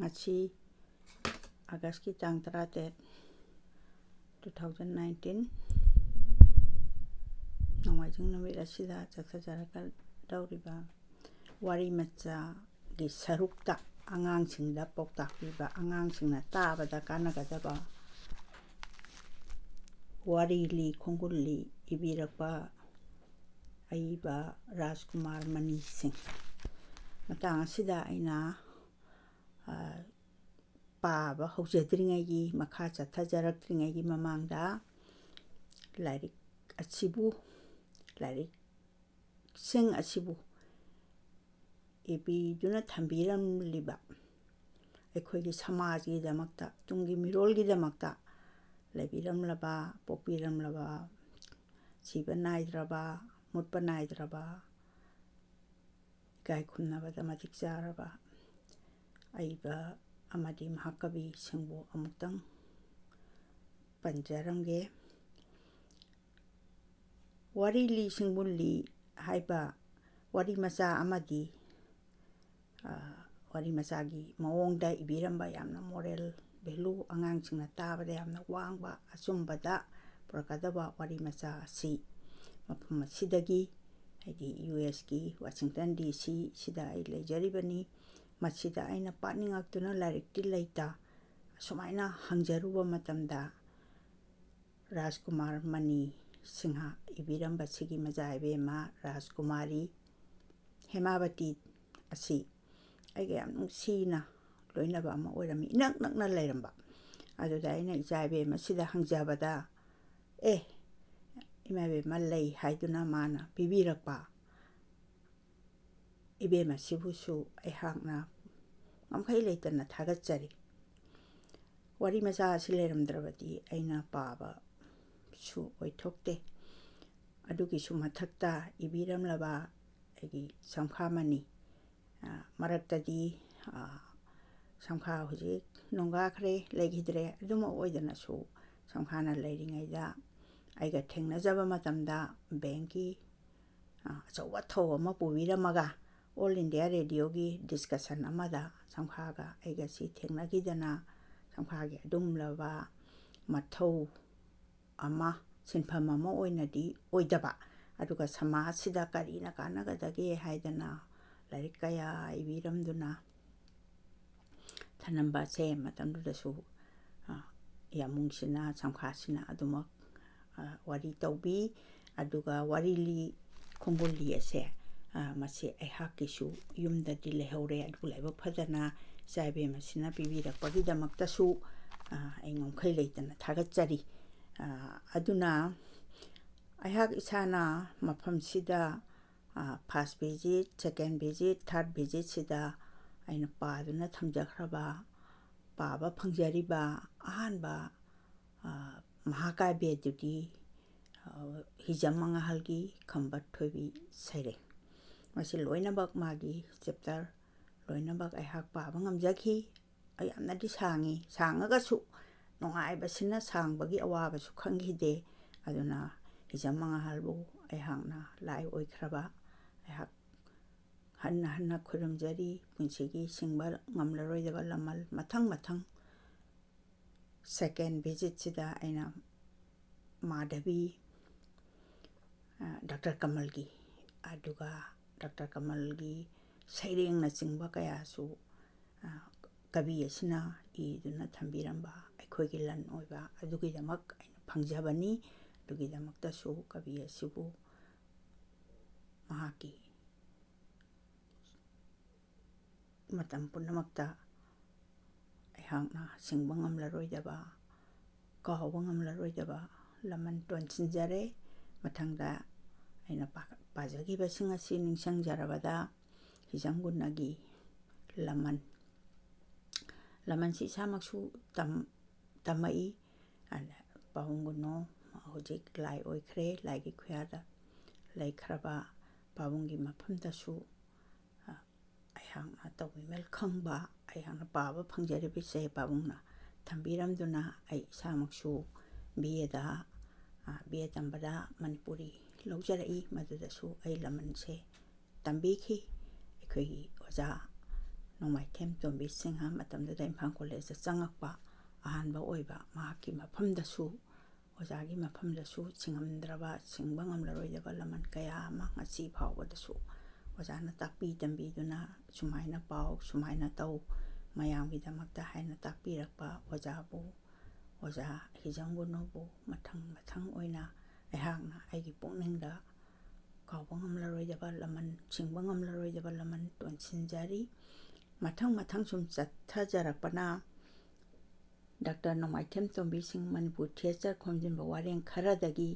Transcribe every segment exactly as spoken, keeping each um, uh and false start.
ꯉꯁꯤ ꯑꯥꯒꯁꯀꯤ ꯇꯥꯡ ꯇꯔꯥꯇꯔꯦꯠ, two thousand nineteen, ꯅꯣꯡꯃꯥꯏꯖꯤꯡ ꯅꯨꯃꯤꯠ ꯑꯁꯤꯗ ꯆꯠꯊꯖꯔꯛꯀꯗꯧꯔꯤꯕ ꯋꯥꯔꯤ ꯃꯆꯥꯒꯤ ꯁꯔꯨꯛꯇ ꯑꯉꯥꯡꯁꯤꯡꯗ ꯄꯥꯎꯇꯥꯛ ꯄꯤꯕ, ꯑꯉꯥꯡꯁꯤꯡꯅ ꯇꯥꯕꯗ ꯀꯥꯟꯅꯒꯗꯕ ꯋꯥꯔꯤ ꯂꯤ, ꯈꯣꯡꯒꯨꯜ ꯂꯤ ꯏꯕꯤꯔꯛꯄ ꯑꯏꯕ ꯔꯥꯖꯀꯨꯃꯥꯔ ꯃꯅꯤ ꯁꯤꯡ꯫ ꯃꯇꯥꯡ ꯑꯁꯤꯗ ꯑꯩꯅ, ꯑ, ꯄꯥꯕ ꯍꯧꯖꯗ꯭ꯔꯤꯉꯩꯒꯤ, ꯃꯈꯥ ꯆꯠꯊꯖꯔꯛꯇ꯭ꯔꯤꯉꯩꯒꯤ ꯃꯃꯥꯡꯗ ꯂꯥꯏꯔꯤꯛ ꯑꯁꯤꯕꯨ, ꯂꯥꯏꯔꯤꯛꯁꯤꯡ ꯑꯁꯤꯕꯨ ꯏꯕꯤꯗꯨꯅ ꯊꯝꯕꯤꯔꯝꯂꯤꯕ ꯑꯩꯈꯣꯏꯒꯤ ꯁꯃꯥꯖꯒꯤꯗꯃꯛꯇ, ꯇꯨꯡꯒꯤ ꯃꯤꯔꯣꯜꯒꯤꯗꯃꯛꯇ ꯂꯩꯕꯤꯔꯝꯂꯕ, ꯄꯣꯛꯄꯤꯔꯝꯂꯕ, ꯁꯤꯕ ꯅꯥꯏꯗ꯭ꯔꯕ, ꯃꯨꯠꯄ ꯅꯥꯏꯗ꯭ꯔꯕ, ꯏꯀꯥꯏ ꯈꯨꯝꯅꯕꯗ ꯃꯇꯤꯛ ꯆꯥꯔꯕ ꯑꯏꯕ ꯑꯃꯗꯤ ꯃꯍꯥꯀꯕꯤꯁꯤꯡꯕꯨ ꯑꯃꯨꯛꯇꯪ ꯄꯟꯖꯔꯝꯒꯦ꯫ ꯋꯥꯔꯤ ꯂꯤ ꯁꯤꯡꯕꯨꯜ ꯂꯤ ꯍꯥꯏꯕ ꯋꯥꯔꯤ ꯃꯆꯥ ꯑꯃꯗꯤ, ꯑ, ꯋꯥꯔꯤ ꯃꯆꯥꯒꯤ ꯃꯑꯣꯡꯗ ꯏꯕꯤꯔꯝꯕ, ꯌꯥꯝꯅ moral value, ꯑꯉꯥꯡꯁꯤꯡꯅ ꯇꯥꯕꯗ ꯌꯥꯝꯅ ꯋꯥꯡꯕ, ꯑꯆꯨꯝꯕꯗ ꯄꯨꯔꯛꯀꯗꯕ ꯋꯥꯔꯤ ꯃꯆꯥ ꯑꯁꯤ ꯃꯐꯝ ꯑꯁꯤꯗꯒꯤ, ꯍꯥꯏꯗꯤ ꯌꯨ ꯑꯦꯁꯀꯤ ꯋꯥꯁꯤꯡꯇꯟ ꯗꯤ ꯁꯤ ꯁꯤꯗ ꯑꯩ ꯂꯩꯖꯔꯤꯕꯅꯤ꯫ ꯃꯁꯤꯗ ꯑꯩꯅ ꯄꯥꯅꯤꯡꯉꯛꯇꯨꯅ ꯂꯥꯏꯔꯤꯛꯇꯤ ꯂꯩꯇ, ꯑꯁꯨꯃꯥꯏꯅ ꯍꯪꯖꯔꯨꯕ ꯃꯇꯝꯗ, ꯔꯥꯖꯀꯨꯃꯥꯔ ꯃꯅꯤ ꯁꯤꯡꯍ ꯏꯕꯤꯔꯝꯕꯁꯤꯒꯤ ꯃꯆꯥ ꯏꯕꯦꯝꯃ ꯔꯥꯖꯀꯨꯃꯥꯔꯤ ꯍꯦꯃꯥꯕꯇꯤ ꯑꯁꯤ ꯑꯩꯒ ꯌꯥꯝ ꯅꯨꯡꯁꯤꯅ ꯂꯣꯏꯅꯕ ꯑꯃ ꯑꯣꯏꯔꯝꯃꯤ, ꯏꯅꯛ ꯅꯛꯅ ꯂꯩꯔꯝꯕ꯫ ꯑꯗꯨꯗ ꯑꯩꯅ ꯏꯆꯥ ꯏꯕꯦꯝꯃꯁꯤꯗ ꯍꯪꯖꯕꯗ, "ꯑꯦ, ꯏꯃꯥ ꯏꯕꯦꯝꯃ ꯂꯩ" ꯍꯥꯏꯗꯨꯅ ꯃꯥꯅ ꯄꯤꯕꯤꯔꯛꯄ ꯏꯕꯦꯝꯃꯁꯤꯕꯨꯁꯨ ꯑꯩꯍꯥꯛꯅ ꯉꯝꯈꯩ ꯂꯩꯇꯅ ꯊꯥꯒꯠꯆꯔꯤ꯫ ꯋꯥꯔꯤ ꯃꯆꯥ ꯑꯁꯤ ꯂꯩꯔꯝꯗ꯭ꯔꯕꯗꯤ ꯑꯩꯅ ꯄꯥꯕꯁꯨ ꯑꯣꯏꯊꯣꯛꯇꯦ꯫ ꯑꯗꯨꯒꯤꯁꯨ ꯃꯊꯛꯇ ꯏꯕꯤꯔꯝꯂꯕ ꯑꯩꯒꯤ ꯁꯝꯈꯥ ꯃꯅꯤ, ꯑ, ꯃꯔꯛꯇꯗꯤ, ꯑ, ꯁꯝꯈꯥ ꯍꯧꯖꯤꯛ ꯅꯣꯡꯒꯥꯈ꯭ꯔꯦ, ꯂꯩꯈꯤꯗ꯭ꯔꯦ, ꯑꯗꯨꯃꯛ ꯑꯣꯏꯗꯅꯁꯨ ꯁꯝꯈꯥꯅ ꯂꯩꯔꯤꯉꯩꯗ ꯑꯩꯒ ꯊꯦꯡꯅꯖꯕ ꯃꯇꯝꯗ ꯕꯦꯡꯀꯤ, ꯑ, ꯑꯆꯧꯕ ꯊꯧ ꯑꯃ ꯄꯨꯕꯤꯔꯝꯃꯒ All India Radioꯒꯤ discussion ꯑꯃꯗ ꯁꯝꯈꯥꯒ ꯑꯩꯒꯁꯤ ꯊꯦꯡꯅꯈꯤꯗꯅ, ꯁꯝꯈꯥꯒꯤ ꯑꯗꯨꯒꯨꯝꯂꯕ ꯃꯊꯧ ꯑꯃ, ꯁꯤꯟꯐꯝ ꯑꯃ ꯑꯣꯏꯅꯗꯤ ꯑꯣꯏꯗꯕ, ꯑꯗꯨꯒ ꯁꯃꯥꯖꯁꯤꯗ ꯀꯔꯤꯅ ꯀꯥꯟꯅꯒꯗꯒꯦ ꯍꯥꯏꯗꯅ ꯂꯥꯏꯔꯤꯛ ꯀꯌꯥ ꯏꯕꯤꯔꯝꯗꯨꯅ ꯊꯅꯝꯕꯁꯦ ꯃꯇꯝꯗꯨꯗꯁꯨ, ꯑ, ꯌꯥꯝꯕꯨꯡꯁꯤꯅ, ꯁꯝꯈꯥꯁꯤꯅ ꯑꯗꯨꯃꯛ, ꯑ, ꯋꯥꯔꯤ ꯇꯧꯕꯤ꯫ ꯑꯗꯨꯒ ꯋꯥꯔꯤ ꯂꯤ, ꯈꯣꯡꯒꯨꯜ ꯂꯤ ꯑꯁꯦ, ꯑ, ꯃꯁꯤ ꯑꯩꯍꯥꯛꯀꯤꯁꯨ ꯌꯨꯝꯗꯗꯤ ꯂꯩꯍꯧꯔꯦ, ꯑꯗꯨꯕꯨ ꯂꯥꯏꯕꯛ ꯐꯗꯅ ꯏꯆꯥ ꯏꯕꯦꯝꯃꯁꯤꯅ ꯄꯤꯕꯤꯔꯛꯄꯒꯤꯗꯃꯛꯇꯁꯨ, ꯑ, ꯑꯩ ꯉꯝꯈꯩ ꯂꯩꯇꯅ ꯊꯥꯒꯠꯆꯔꯤ꯫ ꯑ, ꯑꯗꯨꯅ ꯑꯩꯍꯥꯛ ꯏꯁꯥꯅ ꯃꯐꯝꯁꯤꯗ, ꯑ, first visit, second visit, third visitꯁꯤꯗ ꯑꯩꯅ ꯄꯥꯗꯨꯅ ꯊꯝꯖꯈ꯭ꯔꯕ, ꯄꯥꯕ ꯐꯪꯖꯔꯤꯕ ꯑꯍꯥꯟꯕ, ꯑ, ꯃꯍꯥꯀꯥꯕ꯭ꯌꯗꯨꯗꯤ, ꯑ, ꯍꯤꯖꯝ ꯃꯉꯥꯍꯜꯒꯤ ꯈꯝꯕ ꯊꯣꯏꯕꯤ ꯁꯩꯔꯦꯡ꯫ ꯃꯁꯤ ꯂꯣꯏꯅꯃꯛ, ꯃꯥꯒꯤ chapter ꯂꯣꯏꯅꯃꯛ ꯑꯩꯍꯥꯛ ꯄꯥꯕ ꯉꯝꯖꯈꯤ꯫ ꯌꯥꯝꯅꯗꯤ ꯁꯥꯡꯉꯤ, ꯁꯥꯡꯉꯒꯁꯨ ꯅꯨꯡꯉꯥꯏꯕꯁꯤꯅ ꯁꯥꯡꯕꯒꯤ ꯑꯋꯥꯕꯁꯨ ꯈꯪꯈꯤꯗꯦ꯫ ꯑꯗꯨꯅ ꯍꯤꯖꯝ ꯃꯉꯥꯍꯜꯕꯨ ꯑꯩꯍꯥꯛꯅ ꯂꯥꯏ ꯑꯣꯏꯈ꯭ꯔꯕ, ꯑꯩꯍꯥꯛ ꯍꯟꯅ ꯍꯟꯅ ꯈꯨꯔꯨꯝꯖꯔꯤ꯫ ꯄꯨꯟꯁꯤꯒꯤ ꯁꯤꯡꯕ ꯉꯝꯂꯔꯣꯏꯗꯕ ꯂꯃꯟ ꯃꯊꯪ ꯃꯊꯪ꯫ Second visitꯁꯤꯗ ꯑꯩꯅ ꯃꯥꯙꯕꯤ, ꯑ, ꯗꯥꯛꯇꯔ ꯀꯃꯜꯒꯤ, ꯑꯗꯨꯒ ꯗꯥꯛꯇꯔ ꯀꯃꯜꯒꯤ ꯁꯩꯔꯦꯡꯅꯆꯤꯡꯕ ꯀꯌꯥꯁꯨ, ꯑ, ꯀꯕꯤ ꯑꯁꯤꯅ ꯏꯗꯨꯅ ꯊꯝꯕꯤꯔꯝꯕ ꯑꯩꯈꯣꯏꯒꯤ ꯂꯟ ꯑꯣꯏꯕ ꯑꯗꯨꯒꯤꯗꯃꯛ ꯑꯩꯅ ꯐꯪꯖꯕꯅꯤ꯫ ꯑꯗꯨꯒꯤꯗꯃꯛꯇꯁꯨ ꯀꯕꯤ ꯑꯁꯤꯕꯨ ꯃꯍꯥꯛꯀꯤ ꯃꯇꯝ ꯄꯨꯝꯅꯃꯛꯇ ꯑꯩꯍꯥꯛꯅ ꯁꯤꯡꯕ ꯉꯝꯂꯔꯣꯏꯗꯕ, ꯀꯥꯎꯕ ꯉꯝꯂꯔꯣꯏꯗꯕ ꯂꯃꯟ ꯇꯣꯟꯁꯤꯟꯖꯔꯦ꯫ ꯃꯊꯪꯗ ꯑꯩꯅ ꯄꯥ-, ꯄꯥꯖꯈꯤꯕꯁꯤꯡ ꯑꯁꯤ ꯅꯤꯡꯁꯤꯡꯖꯔꯕꯗ, ꯍꯤꯖꯝ ꯒꯨꯅꯒꯤ ꯂꯃꯟ, ꯂꯃꯟꯁꯤ ꯏꯁꯥꯃꯛꯁꯨ ꯇꯝ-, ꯇꯝꯃꯛꯏ꯫ ꯑꯗ ꯄꯥꯕꯨꯡ ꯒꯨꯅꯣ ꯍꯧꯖꯤꯛ ꯂꯥꯏ ꯑꯣꯏꯈ꯭ꯔꯦ, ꯂꯥꯏꯒꯤ ꯈꯨꯌꯥꯗ ꯂꯩꯈ꯭ꯔꯕ ꯄꯥꯕꯨꯡꯒꯤ ꯃꯐꯝꯗꯁꯨ, ꯑ, ꯑꯩꯍꯥꯛꯅ ꯇꯧꯕꯤꯃꯜ ꯈꯪꯕ, ꯑꯩꯍꯥꯛꯅ ꯄꯥꯕ ꯐꯪꯖꯔꯤꯕꯁꯦ ꯄꯥꯕꯨꯡꯅ ꯊꯝꯕꯤꯔꯝꯗꯨꯅ ꯑꯩ ꯏꯁꯥꯃꯛꯁꯨ ꯕꯤ ꯑꯦꯗ, ꯑ, ꯕꯤ ꯑꯦ ꯇꯝꯕꯗ ꯃꯅꯤꯄꯨꯔꯤ ꯂꯧꯖꯔꯛꯏ꯫ ꯃꯗꯨꯗꯁꯨ ꯑꯩ ꯂꯃꯟꯁꯦ ꯇꯝꯕꯤꯈꯤ꯫ ꯑꯩꯈꯣꯏꯒꯤ ꯑꯣꯖꯥ ꯅꯣꯡꯃꯥꯏꯊꯦꯝ ꯇꯣꯝꯕꯤ ꯁꯤꯡꯍ ꯃꯇꯝꯗꯨꯗ ꯏꯝꯐꯥꯜ ꯀꯣꯂꯦꯖꯇ ꯆꯪꯉꯛꯄ ꯑꯍꯥꯟꯕ ꯑꯣꯏꯕ, ꯃꯍꯥꯛꯀꯤ ꯃꯐꯝꯗꯁꯨ, ꯑꯣꯖꯥꯒꯤ ꯃꯐꯝꯗꯁꯨ ꯁꯤꯡꯉꯝꯗ꯭ꯔꯕ, ꯁꯤꯡꯕ ꯉꯝꯂꯔꯣꯏꯗꯕ ꯂꯃꯟ ꯀꯌꯥ ꯑꯃ ꯉꯁꯤ ꯐꯥꯎꯕꯗꯁꯨ ꯑꯣꯖꯥꯅ ꯇꯥꯛꯄꯤ ꯇꯝꯕꯤꯗꯨꯅ, "ꯁꯨꯃꯥꯏꯅ ꯄꯥꯎ, ꯁꯨꯃꯥꯏꯅ ꯇꯧ, ꯃꯌꯥꯝꯒꯤꯗꯃꯛꯇ" ꯍꯥꯏꯅ ꯇꯥꯛꯄꯤꯔꯛꯄ ꯑꯣꯖꯥꯕꯨ, ꯑꯣꯖꯥ ꯍꯤꯖꯝꯒꯨꯅꯨꯕꯨ ꯃꯊꯪ ꯃꯊꯪ ꯑꯣꯏꯅ ꯑꯩꯍꯥꯛꯅ ꯑꯩꯒꯤ ꯄꯨꯛꯅꯤꯡꯗ ꯀꯥꯎꯕ ꯉꯝꯂꯔꯣꯏꯗꯕ ꯂꯃꯟ, ꯁꯤꯡꯕ ꯉꯝꯂꯔꯣꯏꯗꯕ ꯂꯃꯟ ꯇꯣꯟꯁꯤꯟꯖꯔꯤ꯫ ꯃꯊꯪ ꯃꯊꯪ ꯁꯨꯝ ꯆꯠꯊꯖꯔꯛꯄꯅ, ꯗꯥꯛꯇꯔ ꯅꯣꯡꯃꯥꯏꯊꯦꯝ ꯇꯣꯝꯕꯤ ꯁꯤꯡꯍ ꯃꯅꯤꯄꯨꯔ ꯊꯤꯌꯦꯇꯔ ꯈꯣꯝꯖꯤꯟꯕ ꯋꯥꯔꯦꯡ ꯈꯔꯗꯒꯤ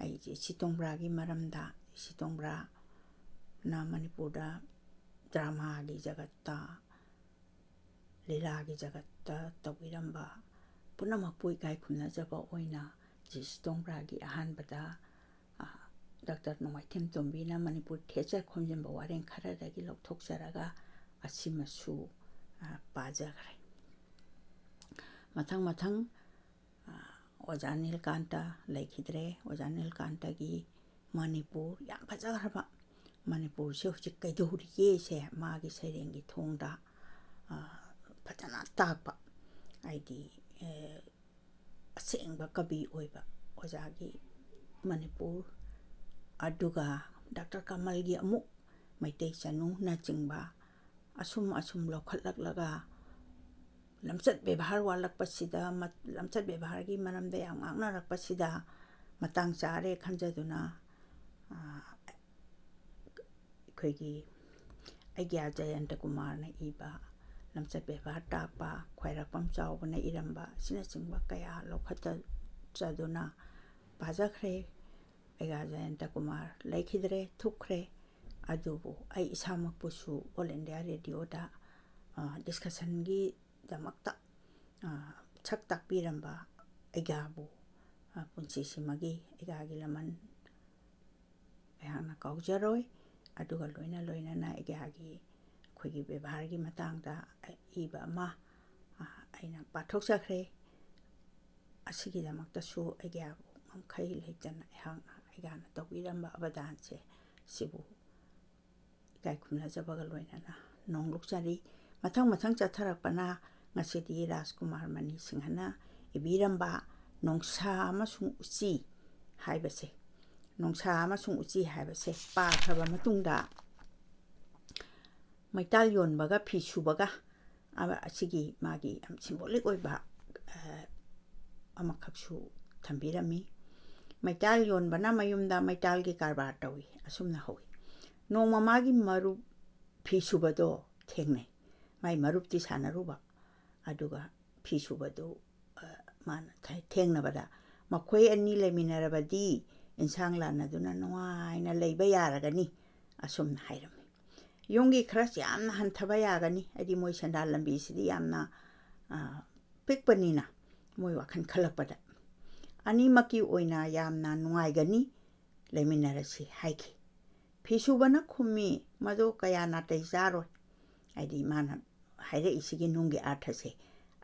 ꯑꯩꯁꯦ ꯁꯤꯇꯣꯡꯕ꯭ꯔꯥꯒꯤ ꯃꯔꯝꯗ, ꯁꯤꯇꯣꯡꯕ꯭ꯔꯥꯅ ꯃꯅꯤꯄꯨꯔꯗ ꯗ꯭ꯔꯃꯥꯒꯤ ꯖꯒꯠꯇ, ꯂꯤꯂꯥꯒꯤ ꯖꯒꯠꯇ ꯇꯧꯕꯤꯔꯝꯕ ꯄꯨꯝꯅꯃꯛꯄꯨ ꯏꯀꯥꯏ ꯈꯨꯝꯅꯖꯕ ꯑꯣꯏꯅ ꯖꯤ ꯁꯤꯇꯣꯡꯕ꯭ꯔꯥꯒꯤ ꯑꯍꯥꯟꯕꯗ, ꯑ, ꯗꯥꯛꯇꯔ ꯅꯣꯡꯃꯥꯏꯊꯦꯝ ꯇꯣꯝꯕꯤꯅ ꯃꯅꯤꯄꯨꯔ ꯊꯤꯌꯦꯇꯔ ꯈꯣꯝꯖꯤꯟꯕ ꯋꯥꯔꯦꯡ ꯈꯔꯗꯒꯤ ꯂꯧꯊꯣꯛꯆꯔꯒ ꯑꯁꯤꯃꯁꯨ, ꯑ, ꯄꯥꯖꯈ꯭ꯔꯦ꯫ ꯃꯊꯪ ꯃꯊꯪ, ꯑ, ꯑꯣꯖꯥ ꯅꯤꯜꯀꯥꯟꯇ ꯂꯩꯈꯤꯗ꯭ꯔꯦ꯫ ꯑꯣꯖꯥ ꯅꯤꯜꯀꯥꯟꯇꯒꯤ ꯃꯅꯤꯄꯨꯔ ꯌꯥꯝ ꯐꯖꯈ꯭ꯔꯕ, ꯃꯅꯤꯄꯨꯔꯁꯦ ꯍꯧꯖꯤꯛ ꯀꯩꯗꯧꯔꯤꯒꯦꯁꯦ ꯃꯥꯒꯤ ꯁꯩꯔꯦꯡꯒꯤ ꯊꯣꯡꯗ, ꯑ, ꯐꯖꯅ ꯇꯥꯛꯄ, ꯍꯥꯏꯗꯤ, ꯑ, ꯑꯁꯦꯡꯕ ꯀꯕꯤ ꯑꯣꯏꯕ ꯑꯣꯖꯥꯒꯤ ꯃꯅꯤꯄꯨꯔ, ꯑꯗꯨꯒ ꯗꯥꯛꯇꯔ ꯀꯃꯜꯒꯤ ꯑꯃꯨꯛ ꯃꯩꯇꯩ ꯆꯅꯨꯅꯆꯤꯡꯕ ꯑꯁꯨꯝ ꯑꯁꯨꯝ ꯂꯧꯈꯠꯂꯛꯂꯒ, ꯂꯝꯆꯠ ꯕꯦꯕꯥꯔ ꯋꯥꯠꯂꯛꯄꯁꯤꯗ, ꯃ-, ꯂꯝꯆꯠ ꯕꯦꯕꯥꯔꯒꯤ ꯃꯔꯝꯗ ꯌꯥꯝ ꯉꯥꯡꯅꯔꯛꯄꯁꯤꯗ ꯃꯇꯥꯡ ꯆꯥꯔꯦ ꯈꯟꯖꯗꯨꯅ, ꯑ, ꯑꯩꯈꯣꯏꯒꯤ ꯑꯩꯒ꯭ꯌꯥ ꯖꯌꯟꯇ ꯀꯨꯃꯥꯔꯅ ꯏꯕ ꯂꯝꯆꯠ ꯕꯦꯕꯥꯔ ꯇꯥꯛꯄ, ꯈ꯭ꯋꯥꯏꯔꯥꯛꯄꯝ ꯆꯥꯎꯕꯅ ꯏꯔꯝꯕ ꯑꯁꯤꯅꯆꯤꯡꯕ ꯀꯌꯥ ꯂꯧꯈꯠꯆꯗꯨꯅ ꯄꯥꯖꯈ꯭ꯔꯦ꯫ ꯑꯩꯒ꯭ꯌꯥ ꯖꯌꯟꯇ ꯀꯨꯃꯥꯔ ꯂꯩꯈꯤꯗ꯭ꯔꯦ, ꯊꯨꯞꯈ꯭ꯔꯦ꯫ ꯑꯗꯨꯕꯨ ꯑꯩ ꯏꯁꯥꯃꯛꯄꯨꯁꯨ ꯑꯣꯜ ꯏꯟꯗꯤꯌꯥ ꯔꯦꯗꯤꯑꯣꯗ, ꯑ, ꯗꯤꯁꯀꯁꯟꯒꯤꯗꯃꯛꯇ, ꯑ, ꯁꯛ ꯇꯥꯛꯄꯤꯔꯝꯕ ꯑꯩꯒ꯭ꯌꯥꯕꯨ, ꯑ, ꯄꯨꯟꯁꯤꯁꯤꯃꯒꯤ ꯑꯩꯒ꯭ꯌꯥꯒꯤ ꯂꯃꯟ ꯑꯩꯍꯥꯛꯅ ꯀꯥꯎꯖꯔꯣꯏ꯫ ꯑꯗꯨꯒ ꯂꯣꯏꯅ ꯂꯣꯏꯅꯅ ꯑꯩꯒ꯭ꯌꯥꯒꯤ ꯑꯩꯈꯣꯏꯒꯤ ꯕꯦꯕꯥꯔꯒꯤ ꯃꯇꯥꯡꯗ ꯏꯕ ꯑꯃ, ꯑ, ꯑꯩꯅ ꯄꯥꯊꯣꯛꯆꯈ꯭ꯔꯦ꯫ ꯑꯁꯤꯒꯤꯗꯃꯛꯇꯁꯨ ꯑꯩꯒ꯭ꯌꯥꯕꯨ ꯉꯝꯈꯩ ꯂꯩꯇꯅ ꯑꯩꯍꯥꯛꯅ, ꯑꯩꯒ꯭ꯌꯥꯅ ꯇꯧꯕꯤꯔꯝꯕ ꯑꯕꯗꯥꯟꯁꯦ, ꯁꯤꯕꯨ ꯏꯀꯥꯏ ꯈꯨꯝꯅꯖꯕꯒ ꯂꯣꯏꯅꯅ ꯅꯣꯡꯂꯨꯛꯆꯔꯤ꯫ ꯃꯊꯪ ꯃꯊꯪ ꯆꯠꯊꯔꯛꯄꯅ ꯉꯁꯤꯗꯤ ꯔꯥꯖꯀꯨꯃꯥꯔ ꯃꯅꯤ ꯁꯤꯡꯍꯅ ꯏꯕꯤꯔꯝꯕ ꯅꯣꯡꯁꯥ ꯑꯃꯁꯨꯡ ꯎꯆꯤ ꯍꯥꯏꯕꯁꯦ, ꯅꯣꯡꯁꯥ ꯑꯃꯁꯨꯡ ꯎꯆꯤ ꯍꯥꯏꯕꯁꯦ ꯄꯥꯈ꯭ꯔꯕ ꯃꯇꯨꯡꯗ, ꯃꯩꯇꯥꯜ ꯌꯣꯟꯕꯒ ꯐꯤ ꯁꯨꯕꯒ, ꯑ-, ꯑꯁꯤꯒꯤ ꯃꯥꯒꯤ ꯌꯥꯝ symbolic ꯑꯣꯏꯕ, ꯑ, ꯑꯃꯈꯛꯁꯨ ꯊꯝꯕꯤꯔꯝꯃꯤ꯫ ꯃꯩꯇꯥꯜ ꯌꯣꯟꯕꯅ ꯃꯌꯨꯝꯗ ꯃꯩꯇꯥꯜꯒꯤ ꯀꯔꯕꯥꯔ ꯇꯧꯏ, ꯑꯁꯨꯝꯅ ꯍꯧꯏ: "ꯅꯣꯡꯃ ꯃꯥꯒꯤ ꯃꯔꯨꯞ ꯐꯤ ꯁꯨꯕꯗꯣ ꯊꯦꯡꯅꯩ꯫ ꯃꯥꯏ ꯃꯔꯨꯞꯇꯤ ꯁꯥꯟꯅꯔꯨꯕ, ꯑꯗꯨꯒ ꯐꯤ ꯁꯨꯕꯗꯨ, ꯑ, ꯃꯥꯅ ꯊꯦ-, ꯊꯦꯡꯅꯕꯗ, ꯃꯈꯣꯏ ꯑꯅꯤ ꯂꯩꯃꯤꯟꯅꯔꯕꯗꯤ ꯏꯟꯁꯥꯡ ꯂꯥꯟꯅꯗꯨꯅ ꯅꯨꯡꯉꯥꯏꯅ ꯂꯩꯕ ꯌꯥꯔꯒꯅꯤ", ꯑꯁꯨꯝꯅ ꯍꯥꯏꯔꯝꯃꯤ꯫ "ꯌꯨꯝꯒꯤ ꯈꯔ ꯌꯥꯝꯅ ꯍꯟꯊꯕ ꯌꯥꯒꯅꯤ", ꯍꯥꯏꯗꯤ ꯃꯣꯏ ꯁꯦꯟꯗꯥꯟ ꯂꯝꯕꯤꯁꯤꯗꯤ ꯌꯥꯝꯅ, ꯑ, ꯄꯤꯛꯄꯅꯤꯅ, ꯃꯣꯏ ꯋꯥꯈꯜ ꯈꯜꯂꯛꯄꯗ, "ꯑꯅꯤꯃꯛꯀꯤ ꯑꯣꯏꯅ ꯌꯥꯝꯅ ꯅꯨꯡꯉꯥꯏꯒꯅꯤ, ꯂꯩꯃꯤꯟꯅꯔꯁꯤ" ꯍꯥꯏꯈꯤ꯫ ꯐꯤ ꯁꯨꯕꯅ ꯈꯨꯝꯃꯤ, "ꯃꯗꯨ ꯀꯌꯥ ꯅꯥꯇꯩ ꯆꯥꯔꯣꯏ"꯫ ꯍꯥꯏꯗꯤ ꯃꯥꯅ ꯍꯥꯏꯔꯛꯏꯁꯤꯒꯤ ꯅꯨꯡꯒꯤ ꯑꯥꯔꯊꯁꯦ,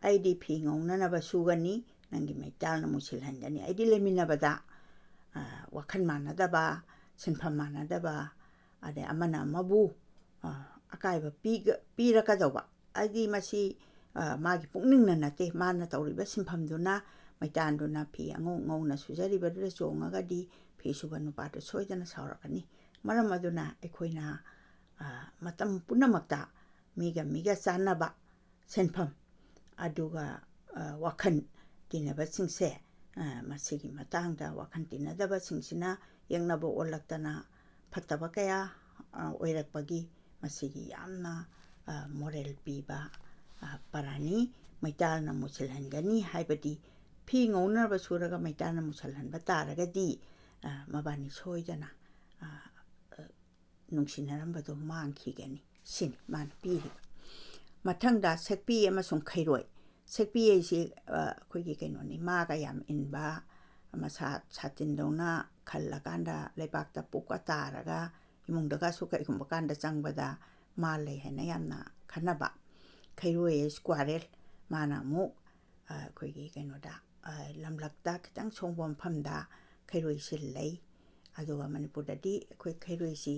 "ꯑꯩꯗꯤ ꯐꯤ ꯉꯧꯅꯅꯕ ꯁꯨꯒꯅꯤ, ꯅꯪꯒꯤ ꯃꯩꯇꯥꯜꯅ ꯃꯨꯁꯤꯜꯍꯟꯒꯅꯤ"꯫ ꯑꯩꯗꯤ ꯂꯩꯃꯤꯟꯅꯕꯗ, ꯑ, ꯋꯥꯈꯜ ꯃꯥꯟꯅꯗꯕ, ꯁꯤꯟꯐꯝ ꯃꯥꯟꯅꯗꯕ, ꯑꯗꯩ ꯑꯃꯅ ꯑꯃꯕꯨ, ꯑ, ꯑꯀꯥꯏꯕ ꯄꯤꯒ-, ꯄꯤꯔꯛꯀꯗꯧꯕ, ꯍꯥꯏꯗꯤ ꯃꯁꯤ, ꯑ, ꯃꯥꯒꯤ ꯄꯨꯛꯅꯤꯡꯅ ꯅꯠꯇꯦ, ꯃꯥꯅ ꯇꯧꯔꯤꯕ ꯁꯤꯟꯐꯝꯗꯨꯅ, ꯃꯩꯇꯥꯟꯗꯨꯅ ꯐꯤ ꯑꯉꯧ ꯉꯧꯅ ꯁꯨꯖꯔꯤꯕꯗꯨꯗ ꯆꯣꯡꯉꯒꯗꯤ ꯐꯤ ꯁꯨꯕ ꯅꯨꯄꯥꯗꯨ ꯁꯣꯏꯗꯅ ꯁꯥꯎꯔꯛꯀꯅꯤ꯫ ꯃꯔꯝ ꯑꯗꯨꯅ ꯑꯩꯈꯣꯏꯅ, ꯑ, ꯃꯇꯝ ꯄꯨꯝꯅꯃꯛꯇ ꯃꯤꯒ ꯃꯤꯒ ꯆꯥꯟꯅꯕ ꯁꯤꯟꯐꯝ, ꯑꯗꯨꯒ, ꯑ, ꯋꯥꯈꯜ ꯇꯤꯟꯅꯕꯁꯤꯡꯁꯦ, ꯑ, ꯃꯁꯤꯒꯤ ꯃꯇꯥꯡꯗ ꯋꯥꯈꯜ ꯇꯤꯟꯅꯗꯕꯁꯤꯡꯁꯤꯅ ꯌꯦꯛꯅꯕ ꯑꯣꯜꯂꯛꯇꯅ ꯐꯠꯇꯕ ꯀꯌꯥ, ꯑ, ꯑꯣꯏꯔꯛꯄꯒꯤ ꯃꯁꯤꯒꯤ ꯌꯥꯝꯅ, ꯑ, moral ꯄꯤꯕ, ꯑ, ꯄꯔꯥꯅꯤ꯫ ꯃꯩꯇꯥꯜꯅ ꯃꯨꯁꯤꯜꯍꯟꯒꯅꯤ ꯍꯥꯏꯕꯗꯤ ꯐꯤ ꯉꯧꯅꯕ ꯁꯨꯔꯒ ꯃꯩꯇꯥꯜꯅ ꯃꯨꯁꯤꯜꯍꯟꯕ ꯇꯥꯔꯒꯗꯤ, ꯑ, ꯃꯕꯥꯅꯤ ꯁꯣꯏꯗꯅ, ꯑ, ꯑ, ꯅꯨꯡꯁꯤꯅꯔꯝꯕꯗꯣ ꯃꯥꯡꯈꯤꯒꯅꯤ꯫ ꯁꯤꯅꯤ ꯃꯥꯅ ꯄꯤꯔꯤꯕ꯫ ꯃꯊꯪꯗ ꯁꯦꯛꯄꯤ ꯑꯃꯁꯨꯡ ꯈꯩꯔꯣꯏ꯫ ꯁꯦꯛꯄꯤ ꯍꯥꯏꯁꯤ, ꯑ, ꯑꯩꯈꯣꯏꯒꯤ ꯀꯩꯅꯣꯅꯤ, ꯃꯥꯒ ꯌꯥꯝ ꯏꯟꯕ, ꯃꯁꯥ ꯁꯥꯇꯤꯟꯗꯧꯅ ꯈꯜꯂꯀꯥꯟꯗ ꯂꯩꯕꯥꯛꯇ ꯄꯣꯛꯀ ꯇꯥꯔꯒ ꯏꯃꯨꯡꯗꯒꯁꯨ ꯀꯩꯒꯨꯝꯕ ꯀꯥꯟꯗ ꯆꯪꯕꯗ ꯃꯥ ꯂꯩ ꯍꯥꯏꯅ ꯌꯥꯝꯅ ꯈꯟꯅꯕ꯫ ꯈꯩꯔꯣꯏ ꯍꯥꯏꯁꯤ ꯀ꯭ꯋꯥꯔꯦꯜ꯫ ꯃꯥꯅ ꯑꯃꯨꯛ, ꯑ, ꯑꯩꯈꯣꯏꯒꯤ ꯀꯩꯅꯣꯗ, ꯑ, ꯂꯝꯂꯛꯇ ꯈꯤꯇꯪ ꯁꯣꯡꯕ ꯃꯐꯝꯗ ꯈꯩꯔꯣꯏꯁꯤ ꯂꯩ꯫ ꯑꯗꯨꯒ ꯃꯅꯤꯄꯨꯔꯗꯗꯤ ꯑꯩꯈꯣꯏ ꯈꯩꯔꯣꯏꯁꯤ,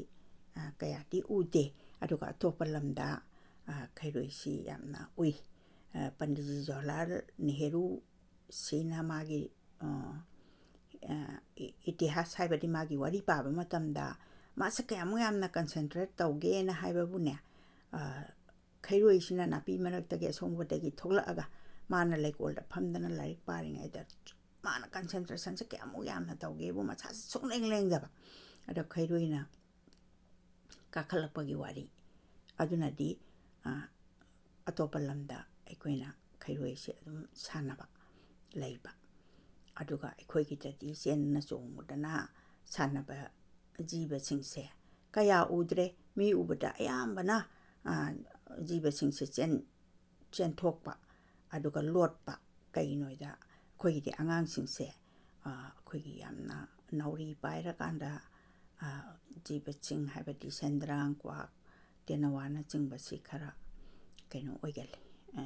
ꯑ, ꯀꯌꯥꯗꯤ ꯎꯗꯦ꯫ ꯑꯗꯨꯒ ꯑꯇꯣꯞꯄ ꯂꯝꯗ, ꯑ, ꯈꯩꯔꯣꯏꯁꯤ ꯌꯥꯝꯅ ꯎꯏ꯫ ꯑ, ꯄꯟꯗꯤꯠꯖꯤ ꯖꯋꯥꯍꯔꯂꯥꯜ ꯅꯦꯍꯔꯨ ꯁꯤꯅ ꯃꯥꯒꯤ, ꯑ, ꯑ, ꯏ-, ꯏꯇꯤꯍꯥꯁ ꯍꯥꯏꯕꯗꯤ ꯃꯥꯒꯤ ꯋꯥꯔꯤ ꯄꯥꯕ ꯃꯇꯝꯗ ꯃꯥꯁꯦ ꯀꯌꯥꯃꯨꯛ ꯌꯥꯝꯅ concentrate ꯇꯧꯒꯦꯅ ꯍꯥꯏꯕꯕꯨꯅꯦ, ꯑ, ꯈꯩꯔꯣꯏꯁꯤꯅ ꯅꯥꯄꯤ ꯃꯔꯛꯇꯒꯤ ꯑꯁꯣꯡꯕꯗꯒꯤ ꯊꯣꯛꯂꯛꯑꯒ ꯃꯥꯅ ꯂꯩꯀꯣꯜꯗ ꯐꯝꯗꯅ ꯂꯥꯏꯔꯤꯛ ꯄꯥꯔꯤꯉꯩꯗ ꯃꯥꯅ concentrationꯁꯦ ꯀꯌꯥꯃꯨꯛ ꯌꯥꯝꯅ ꯇꯧꯒꯦꯕꯨ ꯃꯁꯥꯁꯦ ꯁꯨꯡꯂꯦꯡ ꯂꯦꯡꯗꯕ꯫ ꯑꯗꯣ ꯈꯩꯔꯣꯏꯅ ꯀꯥꯈꯠꯂꯛꯄꯒꯤ ꯋꯥꯔꯤ꯫ ꯑꯗꯨꯅꯗꯤ, ꯑ, ꯑꯇꯣꯞꯄ ꯂꯝꯗ ꯑꯩꯈꯣꯏꯅ ꯈꯩꯔꯣꯏꯁꯦ ꯑꯗꯨꯝ ꯁꯥꯟꯅꯕ ꯂꯩꯕ꯫ ꯑꯗꯨꯒ ꯑꯩꯈꯣꯏꯒꯤꯗꯗꯤ ꯆꯦꯟꯗꯅ ꯆꯣꯡꯗꯅ ꯁꯥꯟꯅꯕ ꯖꯤꯕꯁꯤꯡꯁꯦ ꯀꯌꯥ ꯎꯗ꯭ꯔꯦ꯫ ꯃꯤ ꯎꯕꯗ ꯑꯌꯥꯝꯕꯅ, ꯑ, ꯖꯤꯕꯁꯤꯡꯁꯦ ꯆꯦꯟ-, ꯆꯦꯟꯊꯣꯛꯄ, ꯑꯗꯨꯒ ꯂꯣꯠꯄ꯫ ꯀꯩꯒꯤꯅꯣ ꯍꯥꯏꯗ ꯑꯩꯈꯣꯏꯒꯤꯗꯤ ꯑꯉꯥꯡꯁꯤꯡꯁꯦ, ꯑ, ꯑꯩꯈꯣꯏꯒꯤ ꯌꯥꯝꯅ ꯅꯥꯎꯔꯤ ꯄꯥꯏꯔꯀꯥꯟꯗ, ꯑ, ꯖꯤꯕꯁꯤꯡ ꯍꯥꯏꯕꯗꯤ ꯁꯦꯟꯗ꯭ꯔꯥꯡ, ꯀ꯭ꯋꯥꯛ, ꯇꯦꯅꯋꯥꯅꯆꯤꯡꯕꯁꯤ ꯈꯔ ꯀꯩꯅꯣ ꯑꯣꯏꯒꯜꯂꯤ, ꯑ,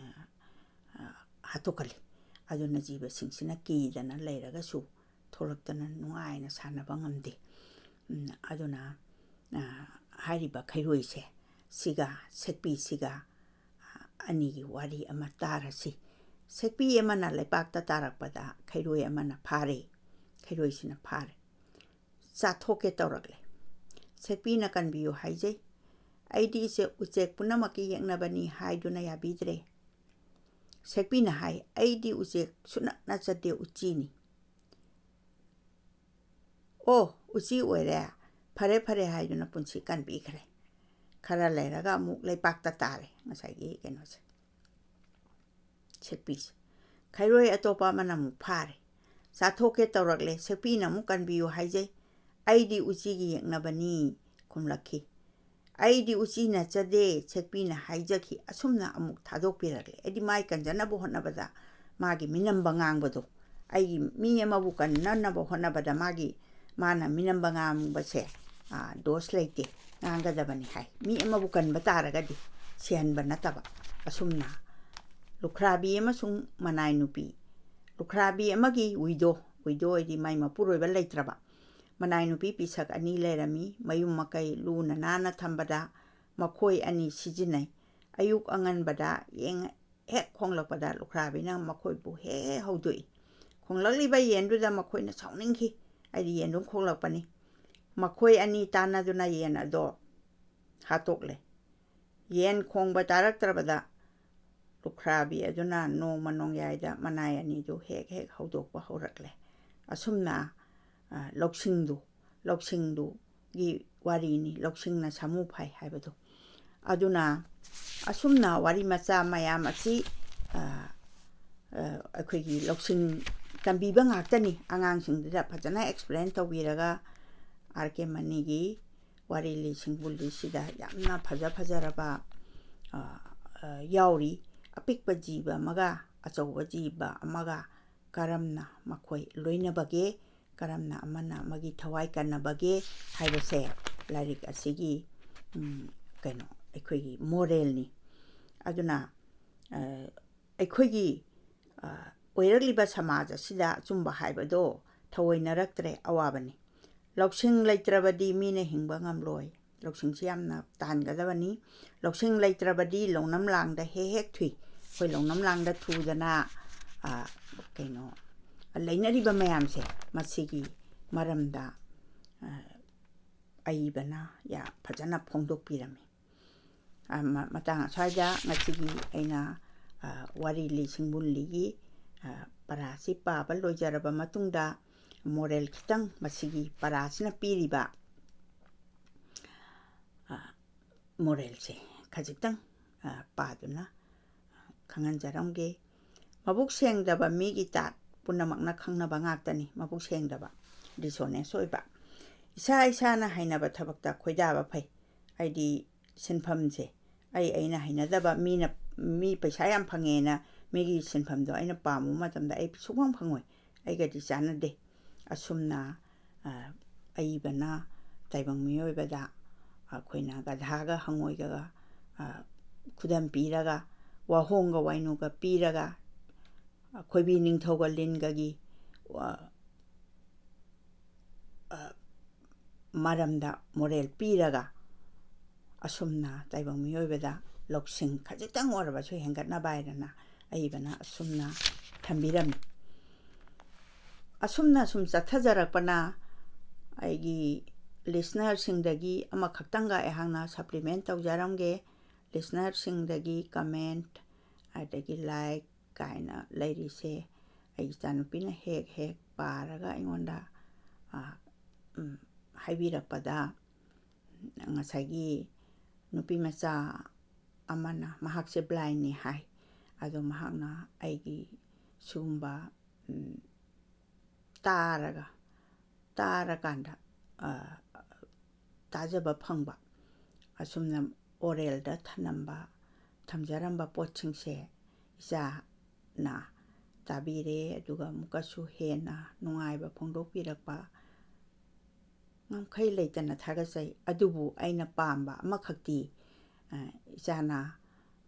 ꯑ, ꯍꯥꯠꯇꯣꯛꯀꯜꯂꯤ꯫ ꯑꯗꯨꯅ ꯖꯤꯕꯁꯤꯡꯁꯤꯅ ꯀꯤꯗꯅ ꯂꯩꯔꯒꯁꯨ ꯊꯣꯛꯂꯛꯇꯅ ꯅꯨꯡꯉꯥꯏꯅ ꯁꯥꯟꯅꯕ ꯉꯝꯗꯦ꯫ ꯎꯝ, ꯑꯗꯨꯅ, ꯑ, ꯍꯥꯏꯔꯤꯕ ꯈꯩꯔꯣꯏꯁꯦ, ꯁꯤꯒ, ꯁꯦꯛꯄꯤꯁꯤꯒ, ꯑ, ꯑꯅꯤꯒꯤ ꯋꯥꯔꯤ ꯑꯃ ꯇꯥꯔꯁꯤ꯫ ꯁꯦꯛꯄꯤ ꯑꯃꯅ ꯂꯩꯄꯥꯛꯇ ꯇꯥꯔꯛꯄꯗ ꯈꯩꯔꯣꯏ ꯑꯃꯅ ꯐꯥꯔꯦ꯫ ꯈꯩꯔꯣꯏꯁꯤꯅ ꯐꯥꯔꯦ꯫ ꯆꯥꯊꯣꯛꯀꯦ ꯇꯧꯔꯛꯂꯦ꯫ ꯁꯦꯛꯄꯤꯅ ꯀꯟꯕꯤꯌꯨ ꯍꯥꯏꯖꯩ꯫ ꯑꯩꯗꯤ ꯏꯆꯦ-, ꯎꯆꯦꯛ ꯄꯨꯝꯅꯃꯛꯀꯤ ꯌꯦꯛꯅꯕꯅꯤ ꯍꯥꯏꯗꯨꯅ ꯌꯥꯕꯤꯗ꯭ꯔꯦ꯫ ꯁꯦꯛꯄꯤꯅ ꯍꯥꯏ, "ꯑꯩꯗꯤ ꯎꯆꯦꯛ ꯁꯨꯅꯠ ꯅꯠꯆꯗꯦ, ꯎꯆꯤꯅꯤ"꯫ "ꯑꯣ, ꯎꯆꯤ ꯑꯣꯏꯔꯦ, ꯐꯔꯦ ꯐꯔꯦ" ꯍꯥꯏꯗꯨꯅ ꯄꯨꯟꯁꯤ ꯀꯟꯕꯤꯈ꯭ꯔꯦ꯫ ꯈꯔ ꯂꯩꯔꯒ ꯑꯃꯨꯛ ꯂꯩꯄꯥꯛꯇ ꯇꯥꯔꯦ ꯉꯁꯥꯏꯒꯤ ꯀꯩꯅꯣꯁꯦ, ꯁꯦꯛꯄꯤꯁꯦ꯫ ꯈꯩꯔꯣꯏ ꯑꯇꯣꯞꯄ ꯑꯃꯅ ꯑꯃꯨꯛ ꯐꯥꯔꯦ꯫ ꯆꯥꯊꯣꯛꯀꯦ ꯇꯧꯔꯛꯂꯦ꯫ ꯁꯦꯛꯄꯤꯅ ꯑꯃꯨꯛ ꯀꯟꯕꯤꯌꯨ ꯍꯥꯏꯖꯩ꯫ "ꯑꯩꯗꯤ ꯎꯆꯤꯒꯤ ꯌꯦꯛꯅꯕꯅꯤ" ꯈꯨꯝꯂꯛꯈꯤ꯫ "ꯑꯩꯗꯤ ꯎꯆꯤ ꯅꯠꯆꯗꯦ", ꯁꯦꯛꯄꯤꯅ ꯍꯥꯏꯖꯈꯤ꯫ ꯑꯁꯨꯝꯅ ꯑꯃꯨꯛ ꯊꯥꯗꯣꯛꯄꯤꯔꯛꯂꯦ꯫ ꯍꯥꯏꯗꯤ ꯃꯥꯏ ꯀꯟꯖꯅꯕ ꯍꯣꯠꯅꯕꯗ ꯃꯥꯒꯤ ꯃꯤꯅꯝꯕ ꯉꯥꯡꯕꯗꯣ, ꯑꯩꯒꯤ ꯃꯤ ꯑꯃꯕꯨ ꯀꯟꯅꯅꯕ ꯍꯣꯠꯅꯕꯗ ꯃꯥꯒꯤ, ꯃꯥꯅ ꯃꯤꯅꯝꯕ ꯉꯥꯡꯕꯁꯦ, ꯑ, ꯗꯣꯁ ꯂꯩꯇꯦ, ꯉꯥꯡꯒꯗꯕꯅꯤ ꯍꯥꯏ꯫ ꯃꯤ ꯑꯃꯕꯨ ꯀꯟꯕ ꯇꯥꯔꯒꯗꯤ ꯁꯤꯍꯟꯕ ꯅꯠꯇꯕ꯫ ꯑꯁꯨꯝꯅ ꯂꯨꯈ꯭ꯔꯥꯕꯤ ꯑꯃꯁꯨꯡ ꯃꯅꯥꯏ ꯅꯨꯄꯤ꯫ ꯂꯨꯈ꯭ꯔꯥꯕꯤ ꯑꯃꯒꯤ widow, widow ꯍꯥꯏꯗꯤ ꯃꯥꯏ ꯃꯄꯨꯔꯣꯏꯕ ꯂꯩꯇ꯭ꯔꯕ, ꯃꯅꯥꯏ ꯅꯨꯄꯤ ꯄꯤꯁꯛ ꯑꯅꯤ ꯂꯩꯔꯝꯃꯤ꯫ ꯃꯌꯨꯝ ꯃꯀꯩ ꯂꯨꯅ ꯅꯥꯟꯅ ꯊꯝꯕꯗ ꯃꯈꯣꯏ ꯑꯅꯤ ꯁꯤꯖꯤꯟꯅꯩ꯫ ꯑꯌꯨꯛ ꯑꯉꯟꯕꯗ ꯌꯦꯟ ꯍꯦꯛ ꯈꯣꯡꯂꯛꯄꯗ ꯂꯨꯈ꯭ꯔꯥꯕꯤꯅ ꯃꯈꯣꯏꯕꯨ ꯍꯦꯛ ꯍꯦꯛ ꯍꯧꯗꯣꯛꯏ꯫ ꯈꯣꯡꯂꯛꯂꯤꯕ ꯌꯦꯟꯗꯨꯗ ꯃꯈꯣꯏꯅ ꯁꯥꯎꯅꯤꯡꯈꯤ꯫ ꯑꯩꯗꯤ ꯌꯦꯟ ꯑꯗꯨꯝ ꯈꯣꯡꯂꯛꯄꯅꯤ꯫ ꯃꯈꯣꯏ ꯑꯅꯤ ꯇꯥꯟꯅꯗꯨꯅ ꯌꯦꯟ ꯑꯗꯣ ꯍꯥꯠꯇꯣꯛꯂꯦ꯫ ꯌꯦꯟ ꯈꯣꯡꯕ ꯇꯥꯔꯛꯇ꯭ꯔꯕꯗ ꯂꯨꯈ꯭ꯔꯥꯕꯤ ꯑꯗꯨꯅ ꯅꯣꯡꯃ ꯅꯣꯡꯌꯥꯏꯗ ꯃꯅꯥꯏ ꯑꯅꯤꯗꯨ ꯍꯦꯛ ꯍꯦꯛ ꯍꯧꯗꯣꯛꯄ ꯍꯧꯔꯛꯂꯦ꯫ ꯑꯁꯨꯝꯅ, ꯑ, ꯂꯧꯁꯤꯡꯗꯨ, ꯂꯧꯁꯤꯡꯗꯨꯒꯤ ꯋꯥꯔꯤꯅꯤ, ꯂꯧꯁꯤꯡꯅ ꯁꯥꯃꯨ ꯐꯥꯏ ꯍꯥꯏꯕꯗꯨ꯫ ꯑꯗꯨꯅ ꯑꯁꯨꯝꯅ ꯋꯥꯔꯤ ꯃꯆꯥ ꯃꯌꯥꯝ ꯑꯁꯤ, ꯑ, ꯑ, ꯑꯩꯈꯣꯏꯒꯤ ꯂꯧꯁꯤꯡ ꯇꯝꯕꯤꯕ ꯉꯥꯛꯇꯅꯤ꯫ ꯑꯉꯥꯡꯁꯤꯡꯗꯨꯗ ꯐꯖꯅ explain ꯇꯧꯕꯤꯔꯒ, ꯑꯥꯔ ꯀꯦ ꯃꯅꯤꯒꯤ ꯋꯥꯔꯤ ꯂꯤ ꯁꯤꯡꯕꯨꯜ ꯂꯤꯁꯤꯗ ꯌꯥꯝꯅ ꯐꯖ ꯐꯖꯔꯕ, ꯑ, ꯑ, ꯌꯥꯎꯔꯤ꯫ ꯑꯄꯤꯛꯄ ꯖꯤꯕ ꯑꯃꯒ ꯑꯆꯧꯕ ꯖꯤꯕ ꯑꯃꯒ ꯀꯔꯝꯅ ꯃꯈꯣꯏ ꯂꯣꯏꯅꯕꯒꯦ, ꯀꯔꯝꯅ ꯑꯃꯅ ꯑꯃꯒꯤ ꯊꯋꯥꯏ ꯀꯟꯅꯕꯒꯦ ꯍꯥꯏꯕꯁꯦ ꯂꯥꯏꯔꯤꯛ ꯑꯁꯤꯒꯤ, ꯎꯝ, ꯀꯩꯅꯣ, ꯑꯩꯈꯣꯏꯒꯤ moralꯅꯤ꯫ ꯑꯗꯨꯅ, ꯑ, ꯑꯩꯈꯣꯏꯒꯤ, ꯑ, ꯑꯣꯏꯔꯛꯂꯤꯕ ꯁꯃꯥꯖ ꯑꯁꯤꯗ ꯑꯆꯨꯝꯕ ꯍꯥꯏꯕꯗꯣ ꯊꯑꯣꯏꯅꯔꯛꯇ꯭ꯔꯦ, ꯑꯋꯥꯕꯅꯤ꯫ ꯂꯧꯁꯤꯡ ꯂꯩꯇ꯭ꯔꯕꯗꯤ ꯃꯤꯅ ꯍꯤꯡꯕ ꯉꯝꯂꯣꯏ꯫ ꯂꯧꯁꯤꯡꯁꯤ ꯌꯥꯝꯅ ꯇꯥꯟꯒꯗꯕꯅꯤ꯫ ꯂꯧꯁꯤꯡ ꯂꯩꯇ꯭ꯔꯕꯗꯤ ꯂꯧꯅꯝ ꯂꯥꯡꯗ ꯍꯦꯛ ꯍꯦꯛ ꯊꯨꯏ꯫ ꯑꯩꯈꯣꯏ ꯂꯧꯅꯝ ꯂꯥꯡꯗ ꯊꯨꯗꯅ, ꯑ, ꯀꯩꯅꯣ, ꯂꯩꯅꯔꯤꯕ ꯃꯌꯥꯝꯁꯦ, ꯃꯁꯤꯒꯤ ꯃꯔꯝꯗ, ꯑ, ꯑꯏꯕꯅ ꯌꯥ-, ꯐꯖꯅ ꯐꯣꯡꯗꯣꯛꯄꯤꯔꯝꯃꯤ꯫ ꯑ, ꯃ-, ꯃꯇꯥꯡ ꯑꯁ꯭ꯋꯥꯏꯗ ꯉꯁꯤꯒꯤ ꯑꯩꯅ, ꯑ, ꯋꯥꯔꯤ ꯂꯤ ꯁꯤꯡꯕꯨꯜ ꯂꯤꯒꯤ, ꯑ, ꯄꯔꯥꯁꯤ ꯄꯥꯕ ꯂꯣꯏꯖꯔꯕ ꯃꯇꯨꯡꯗ moral ꯈꯤꯇꯪ, ꯃꯁꯤꯒꯤ ꯄꯔꯥꯁꯤꯅ ꯄꯤꯔꯤꯕ, ꯑ, moralꯁꯦ ꯈꯖꯤꯛꯇꯪ, ꯑ, ꯄꯥꯗꯨꯅ ꯈꯪꯍꯟꯖꯔꯝꯒꯦ꯫ ꯃꯕꯨꯛ ꯁꯦꯡꯗꯕ ꯃꯤꯒꯤ ꯇꯥꯠ ꯄꯨꯝꯅꯃꯛꯅ ꯈꯪꯅꯕ ꯉꯥꯛꯇꯅꯤ꯫ ꯃꯕꯨꯛ ꯁꯦꯡꯗꯕ, dishonest ꯑꯣꯏꯕ, ꯏꯁꯥ ꯏꯁꯥꯅ ꯍꯩꯅꯕ ꯊꯕꯛꯇ ꯈꯣꯏꯗꯥꯕ ꯐꯩ꯫ ꯍꯥꯏꯗꯤ ꯁꯤꯟꯐꯝꯁꯦ ꯑꯩ, ꯑꯩꯅ ꯍꯩꯅꯗꯕ, ꯃꯤꯅ, ꯃꯤ ꯄꯩꯁꯥ ꯌꯥꯝ ꯐꯪꯉꯦꯅ ꯃꯤꯒꯤ ꯁꯤꯟꯐꯝꯗꯣ ꯑꯩꯅ ꯄꯥꯝꯃꯨꯕ ꯃꯇꯝꯗ ꯑꯩ ꯁꯨꯡꯐꯪ ꯐꯪꯉꯣꯏ, ꯑꯩꯒꯗꯤ ꯆꯥꯟꯅꯗꯦ꯫ ꯑꯁꯨꯝꯅ, ꯑ, ꯑꯏꯕꯅ ꯇꯥꯏꯕꯪ ꯃꯤꯑꯣꯏꯕꯗ ꯑꯩꯈꯣꯏꯅ ꯒꯙꯥꯒ ꯍꯪꯉꯣꯏꯒ, ꯑ, ꯈꯨꯗꯝ ꯄꯤꯔꯒ, ꯋꯥꯍꯣꯡꯒ ꯋꯥꯏꯅꯨꯒ ꯄꯤꯔꯒ, ꯈꯣꯏꯕꯤ ꯅꯤꯡꯊꯧꯒ ꯂꯤꯟꯒꯒꯤ, ꯑ, ꯑ, ꯃꯔꯝꯗ moral ꯄꯤꯔꯒ, ꯑꯁꯨꯝꯅ ꯇꯥꯏꯕꯪ ꯃꯤꯑꯣꯏꯕꯗ ꯂꯧꯁꯤꯡ ꯈꯖꯤꯛꯇꯪ ꯑꯣꯏꯔꯕꯁꯨ ꯍꯦꯟꯒꯠꯅꯕ ꯍꯥꯏꯗꯅ ꯑꯏꯕꯅ ꯑꯁꯨꯝꯅ ꯊꯝꯕꯤꯔꯝꯃꯤ꯫ ꯑꯁꯨꯝꯅ ꯁꯨꯝ ꯆꯠꯊꯖꯔꯛꯄꯅ ꯑꯩꯒꯤ ꯂꯤꯁꯅꯔꯁꯤꯡꯗꯒꯤ ꯑꯃꯈꯛꯇꯪꯒ ꯑꯩꯍꯥꯛꯅ ꯁꯄ꯭ꯂꯤꯃꯦꯟ ꯇꯧꯖꯔꯝꯒꯦ꯫ ꯂꯤꯁꯅꯔꯁꯤꯡꯗꯒꯤ ꯀꯃꯦꯟꯠ, ꯑꯗꯒꯤ ꯂꯥꯏꯛ ꯀꯥꯏꯅ ꯂꯩꯔꯤꯁꯦ ꯑꯩ ꯏꯆꯥꯅꯨꯄꯤꯅ ꯍꯦꯛ ꯍꯦꯛ ꯄꯥꯔꯒ ꯑꯩꯉꯣꯟꯗ, ꯑ, ꯎꯝ, ꯍꯥꯏꯕꯤꯔꯛꯄꯗ, ꯉꯁꯥꯏꯒꯤ ꯅꯨꯄꯤ ꯃꯆꯥ ꯑꯃꯅ, ꯃꯍꯥꯛꯁꯦ ꯕ꯭ꯂꯥꯏꯟꯅꯤ ꯍꯥꯏ, ꯑꯗꯣ ꯃꯍꯥꯛꯅ ꯑꯩꯒꯤ ꯁꯤꯒꯨꯝꯕ, ꯎꯝ, ꯇꯥꯔꯒ, ꯇꯥꯔꯀꯥꯟꯗ, ꯑ, ꯇꯥꯖꯕ ꯐꯪꯕ, ꯑꯁꯨꯝꯅ ꯑꯣꯔꯦꯜꯗ ꯊꯅꯝꯕ, ꯊꯝꯖꯔꯝꯕ ꯄꯣꯠꯁꯤꯡꯁꯦ ꯏꯆꯥꯅ ꯇꯥꯕꯤꯔꯦ, ꯑꯗꯨꯒ ꯑꯃꯨꯛꯀꯁꯨ ꯍꯦꯟꯅ ꯅꯨꯡꯉꯥꯏꯕ ꯐꯣꯡꯗꯣꯛꯄꯤꯔꯛꯄ, ꯉꯝꯈꯩ ꯂꯩꯇꯅ ꯊꯥꯒꯠꯆꯩ꯫ ꯑꯗꯨꯕꯨ ꯑꯩꯅ ꯄꯥꯝꯕ ꯑꯃꯈꯛꯇꯤ, ꯑ, ꯏꯆꯥꯅ,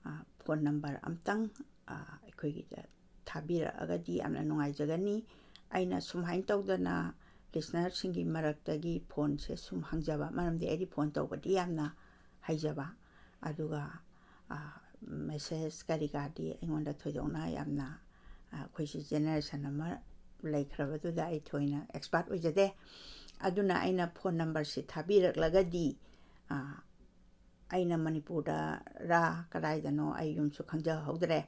ꯑ, ꯐꯣꯟ ꯅꯝꯕꯔ ꯑꯝꯇꯪ, ꯑ, ꯑꯩꯈꯣꯏꯒꯤꯗ ꯊꯥꯕꯤꯔꯛꯑꯒꯗꯤ ꯌꯥꯝꯅ ꯅꯨꯡꯉꯥꯏꯖꯒꯅꯤ꯫ ꯑꯩꯅ ꯁꯨꯃꯥꯏꯅ ꯇꯧꯗꯅ ꯂꯤꯁꯅꯔꯁꯤꯡꯒꯤ ꯃꯔꯛꯇꯒꯤ ꯐꯣꯟꯁꯦ ꯁꯨꯝ ꯍꯪꯖꯕ, ꯃꯔꯝꯗꯤ ꯑꯩꯗꯤ ꯐꯣꯟ ꯇꯧꯕꯗꯤ ꯌꯥꯝꯅ ꯍꯩꯖꯕ, ꯑꯗꯨꯒ, ꯑ, ꯃꯦꯁꯦꯖ ꯀꯔꯤ ꯀꯔꯥꯗꯤ ꯑꯩꯉꯣꯟꯗ ꯊꯣꯏꯗꯣꯛꯅ ꯌꯥꯝꯅ, ꯑ, ꯑꯩꯈꯣꯏꯁꯤ ꯖꯦꯅꯦꯔꯦꯁꯟ ꯑꯃ ꯂꯩꯈ꯭ꯔꯕꯗꯨꯗ ꯑꯩ ꯊꯣꯏꯅ ꯑꯦꯛꯁꯄꯥꯔꯠ ꯑꯣꯏꯖꯗꯦ꯫ ꯑꯗꯨꯅ ꯑꯩꯅ ꯐꯣꯟ ꯅꯝꯕꯔꯁꯤ ꯊꯥꯕꯤꯔꯛꯂꯒꯗꯤ, ꯑ, ꯑꯩꯅ ꯃꯅꯤꯄꯨꯔꯗꯔꯥ ꯀꯗꯥꯏꯗꯅꯣ, ꯑꯩ ꯌꯨꯝꯁꯨ ꯈꯪꯖꯍꯧꯗ꯭ꯔꯦ꯫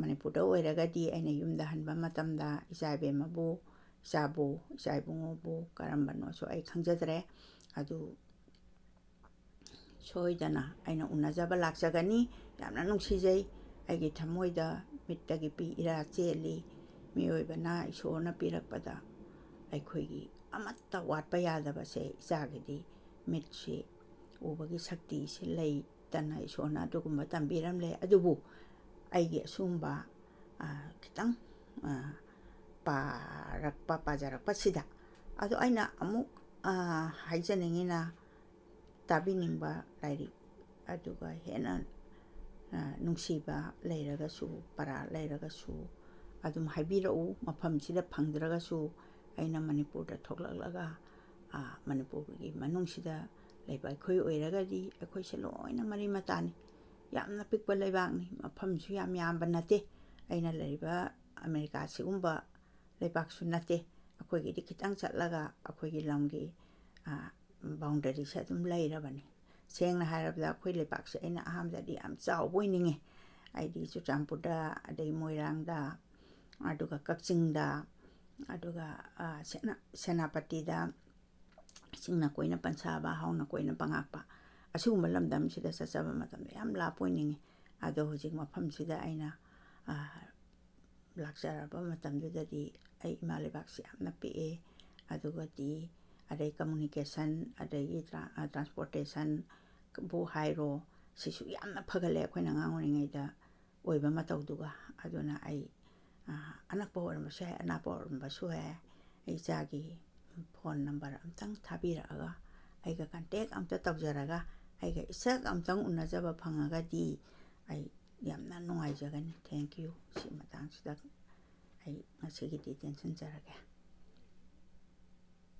ꯃꯅꯤꯄꯨꯔꯗ ꯑꯣꯏꯔꯒꯗꯤ ꯑꯩꯅ ꯌꯨꯝꯗ ꯍꯟꯕ ꯃꯇꯝꯗ ꯏꯆꯥ ꯏꯕꯦꯝꯃꯕꯨ, ꯏꯆꯥꯕꯨ, ꯏꯆꯥ ꯏꯕꯨꯡꯉꯣꯕꯨ ꯀꯔꯝꯕꯅꯣꯁꯨ ꯑꯩ ꯈꯪꯖꯗ꯭ꯔꯦ꯫ ꯑꯗꯨ ꯁꯣꯏꯗꯅ ꯑꯩꯅ ꯎꯅꯖꯕ ꯂꯥꯛꯆꯒꯅꯤ꯫ ꯌꯥꯝꯅ ꯅꯨꯡꯁꯤꯖꯩ꯫ ꯑꯩꯒꯤ ꯊꯃꯣꯏꯗ ꯃꯤꯠꯇꯒꯤ ꯄꯤ ꯏꯔꯥ ꯆꯦꯜꯂꯤ꯫ ꯃꯤꯑꯣꯏꯕꯅ ꯏꯁꯣꯔꯅ ꯄꯤꯔꯛꯄꯗ ꯑꯩꯈꯣꯏꯒꯤ ꯑꯃꯠꯇ ꯋꯥꯠꯄ ꯌꯥꯗꯕꯁꯦ ꯏꯆꯥꯒꯤꯗꯤ ꯃꯤꯠꯁꯤ ꯎꯕꯒꯤ ꯁꯛꯇꯤꯁꯤ ꯂꯩꯇꯅ ꯏꯁꯣꯔꯅ ꯑꯗꯨꯒꯨꯝꯕ ꯇꯝꯕꯤꯔꯝꯂꯦ꯫ ꯑꯗꯨꯕꯨ ꯑꯩꯒꯤ ꯑꯁꯨꯝꯕ, ꯑ, ꯈꯤꯇꯪ, ꯑ, ꯄꯥꯔꯛꯄ, ꯄꯥꯖꯔꯛꯄꯁꯤꯗ, ꯑꯗꯣ ꯑꯩꯅ ꯑꯃꯨꯛ, ꯑ, ꯍꯥꯏꯖꯅꯤꯡꯉꯤꯅ, ꯇꯥꯕꯤꯅꯤꯡꯕ ꯂꯥꯏꯔꯤꯛ, ꯑꯗꯨꯒ ꯍꯦꯟꯅ, ꯑ, ꯅꯨꯡꯁꯤꯕ ꯂꯩꯔꯒꯁꯨ, ꯄꯔꯥ ꯂꯩꯔꯒꯁꯨ ꯑꯗꯨꯝ ꯍꯥꯏꯕꯤꯔꯛꯎ꯫ ꯃꯐꯝꯁꯤꯗ ꯐꯪꯗ꯭ꯔꯒꯁꯨ ꯑꯩꯅ ꯃꯅꯤꯄꯨꯔꯗ ꯊꯣꯛꯂꯛꯂꯒ, ꯑ, ꯃꯅꯤꯄꯨꯔꯒꯤ ꯃꯅꯨꯡꯁꯤꯗ ꯂꯩꯕ ꯑꯩꯈꯣꯏ ꯑꯣꯏꯔꯒꯗꯤ ꯑꯩꯈꯣꯏꯁꯦ ꯂꯣꯏꯅ ꯃꯔꯤ ꯃꯇꯥꯅꯤ꯫ ꯌꯥꯝꯅ ꯄꯤꯛꯄ ꯂꯩꯕꯥꯛꯅꯤ, ꯃꯐꯝꯁꯨ ꯌꯥꯝ ꯌꯥꯝꯕ ꯅꯠꯇꯦ꯫ ꯑꯩꯅ ꯂꯩꯔꯤꯕ ꯑꯃꯦꯔꯤꯀꯥ ꯁꯤꯒꯨꯝꯕ ꯂꯩꯕꯥꯛꯁꯨ ꯅꯠꯇꯦ꯫ ꯑꯩꯈꯣꯏꯒꯤꯗꯤ ꯈꯤꯇꯪ ꯆꯠꯂꯒ ꯑꯩꯈꯣꯏꯒꯤ ꯂꯝꯒꯤ, ꯑ, boundaryꯁꯦ ꯑꯗꯨꯝ ꯂꯩꯔꯕꯅꯤ꯫ ꯁꯦꯡꯅ ꯍꯥꯏꯔꯕꯗ ꯑꯩꯈꯣꯏ ꯂꯩꯕꯥꯛꯁꯦ ꯑꯩꯅ ꯑꯍꯥꯟꯕꯗꯗꯤ ꯌꯥꯝ ꯆꯥꯎꯕ ꯑꯣꯏꯅꯤꯡꯉꯤ꯫ ꯑꯩꯗꯤ ꯆꯨꯔꯆꯥꯟꯄꯨꯔꯗ, ꯑꯗꯩ ꯃꯣꯏꯔꯥꯡꯗ, ꯑꯗꯨꯒ ꯀꯛꯆꯤꯡꯗ, ꯑꯗꯨꯒ, ꯑ, ꯁꯦꯅꯥ-, ꯁꯦꯅꯥꯄꯇꯤꯗ, ꯆꯤꯡꯅ ꯀꯣꯏꯅ ꯄꯟꯁꯥꯕ, ꯍꯥꯎꯅ ꯀꯣꯏꯅ ꯄꯉꯥꯛꯄ, ꯑꯁꯤꯒꯨꯝꯕ ꯂꯝꯗꯝꯁꯤꯗ ꯆꯠꯆꯕ ꯃꯇꯝꯗ ꯌꯥꯝ ꯂꯥꯞꯄ ꯑꯣꯏꯅꯤꯡꯉꯤ꯫ ꯑꯗꯣ ꯍꯧꯖꯤꯛ ꯃꯐꯝꯁꯤꯗ ꯑꯩꯅ, ꯑ, ꯂꯥꯛꯆꯔꯕ ꯃꯇꯝꯗꯨꯗꯗꯤ ꯑꯩ ꯏꯃꯥ ꯂꯩꯕꯥꯛꯁꯤ ꯌꯥꯝꯅ ꯄꯤꯛꯑꯦ꯫ ꯑꯗꯨꯒꯗꯤ ꯑꯗꯩ communication, ꯑꯗꯒꯤ ꯇ꯭ꯔꯥ-, ꯑ, transportationꯕꯨ ꯍꯥꯏꯔꯣ, ꯁꯤꯁꯨ ꯌꯥꯝꯅ ꯐꯒꯠꯂꯦ ꯑꯩꯈꯣꯏꯅ ꯑꯉꯥꯡ ꯑꯣꯏꯔꯤꯉꯩꯗ ꯑꯣꯏꯕ ꯃꯇꯧꯗꯨꯒ꯫ ꯑꯗꯨꯅ ꯑꯩ, ꯑ, ꯑꯅꯛꯄ ꯑꯣꯏꯔꯝꯕꯁꯨ ꯌꯥꯏ, ꯑꯅꯥꯞꯄ ꯑꯣꯏꯔꯝꯕꯁꯨ ꯌꯥꯏ, ꯑꯩ ꯏꯆꯥꯒꯤ phone number ꯑꯝꯇꯪ ꯊꯥꯕꯤꯔꯛꯑꯒ, ꯑꯩꯒ contact ꯑꯝꯇ ꯇꯧꯖꯔꯒ, ꯑꯩꯒ ꯏꯁꯛ ꯑꯝꯇꯪ ꯎꯅꯖꯕ ꯐꯪꯉꯒꯗꯤ ꯑꯩ ꯌꯥꯝꯅ ꯅꯨꯡꯉꯥꯏꯖꯒꯅꯤ꯫ Thank you꯫ ꯁꯤ ꯃꯇꯥꯡꯁꯤꯗ ꯑꯩ ꯉꯁꯤꯒꯤꯗꯤ ꯇꯦꯟꯁꯤꯟꯖꯔꯒꯦ꯫